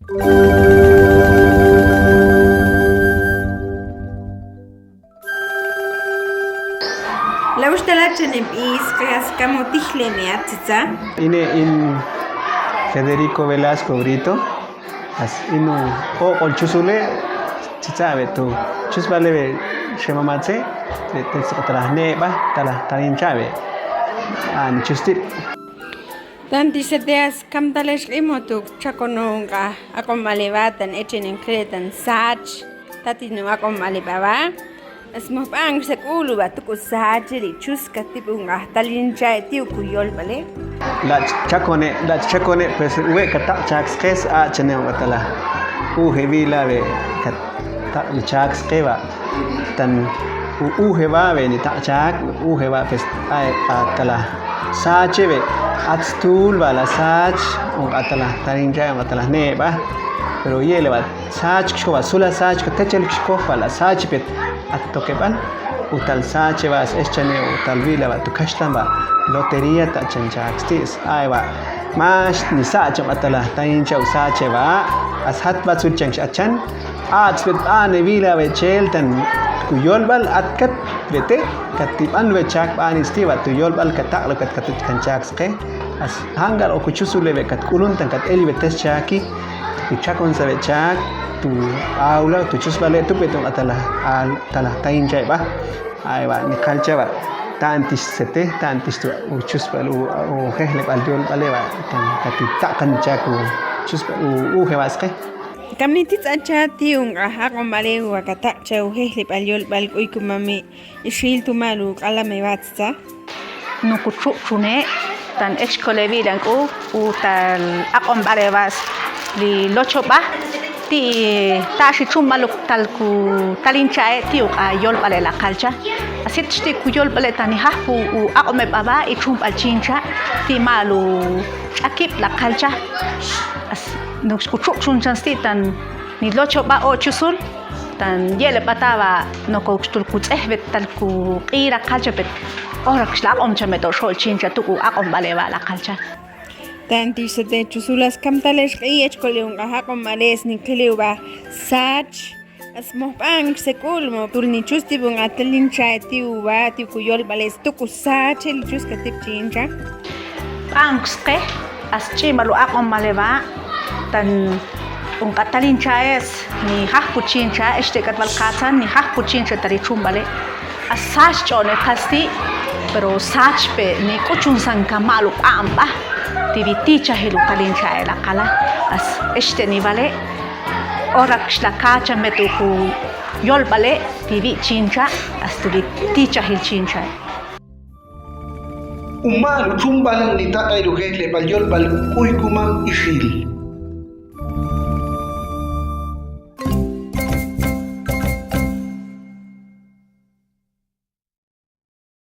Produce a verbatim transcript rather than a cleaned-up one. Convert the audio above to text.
La uxtala chanem b'is, q'as kamo tijlem e at tzitza. Ine in Federico Velasco Brito, as inu oq'ol chusule, tzitza we tu chusbale we xemamatze, we te tzitza tala neb'a, tala talincha we a ni chustib'. Tan tix sete as kamtalex q'imo tu chakonon q'a aq'on b'ale b'a tan echen in qile tan sach. Tatinu aq'on b'ale b'a b'a. As mojb'an xa k'ulu b'a tu k'u sach li chus katib' un q'a talincha e ti u kuyol b'ale. La chakone, la chakone, pues we kataq' chak sqe, a chane b'a tala. U je bila we kataq' li chak sqe b'a. Tan u uje b'a we ni taq' chak, u uje b'a, pues a tala. Sache we at stul b'a la sach, un q'a tala talincha, un q'a tala neb'a. Pero yele b'a sach kxkoj b'a, sula sach ko techel kxkoj b'a la sach pet at tokeb'al. U tal sache b'a, ex chane u tal bila b'a tu kaxlan b'a lotería ta chan chak sti'. Ay b'a max ni sach, un q'a tala talincha u sache b'a. As jat b'a tzul chan kxachan. Ats pet b'a ne bila we chel tan kuyol b'al at kat we te katib'an we chak b'a ni sti' b'a tu yol b'al kataq' lo kat kat kan chak sqe. As jangal o kuchusule we katk'ulun tan kat el we tes chaki. Tu chakon sa we chak, tu awla, tu chusb'ale tu pet un q'a tala, al tala talincha b'a. Ay b'a ni qalcha b'a. Tan tix sete, tan tix tu chusb'al u jejleb'al yol b'ale b'a. Tan katitaq'an chak u chusb'al u uje b'a sqe. Kamni titz'an cha ti un q'a aq'on b'ale wa kataq' cha u jejleb'al yol b'al k'uy kumami. Ixil tu malu q'alame b'a tzitza. Nuku chub' chune tan echkole bilan k'u u tal aq'on b'ale b'a li locho b'a ti taxi chun b'al tal ku talincha e ti u q'a yol b'ale la qalcha. Asit xti ku yol b'ale tan ni jajpu u aq'on b'ale b'a i chun b'al chincha ti malu ch'akib' la qalcha. As nuk ku chub' chun chan sti' tan ni locho b'a o chusul. Tan yele b'a ta b'a noko xtul ku tz'ejb'et tal ku q'i la qalcha pet. Ora kxla aq'om cha me to xol chincha tu k'u aq'om b'ale b'a la qalcha. Tan tix sete chusul as kamtalex q'i echkole un q'a aq'om b'ale sni qile u b'a sach. As mojb'an sek'ul mo tul ni chus tib' un q'a talincha e ti u b'a ti u ku yol b'ale stu k'u sach li chus katib' chincha. B'an sqe as ch'ib'al u aq'on b'ale b'a. Tan un q'a talincha es ni jajpu chincha, ex te k'at b'al qatzan ni jajpu chincha ta li chun b'ale. As sach ch'one qas ti', pero sach pe ni k'u chun san ka malu b'an b'a. Ti bi tichajil u talincha e la qala. As ex te ni b'ale. Ora kxla kacha me tu ku yol b'ale ti bi chincha, as ti bi tichajil chincha. U malu chun b'al ni taq'ay lu jejleb'al yol b'al k'uy kumam ixil.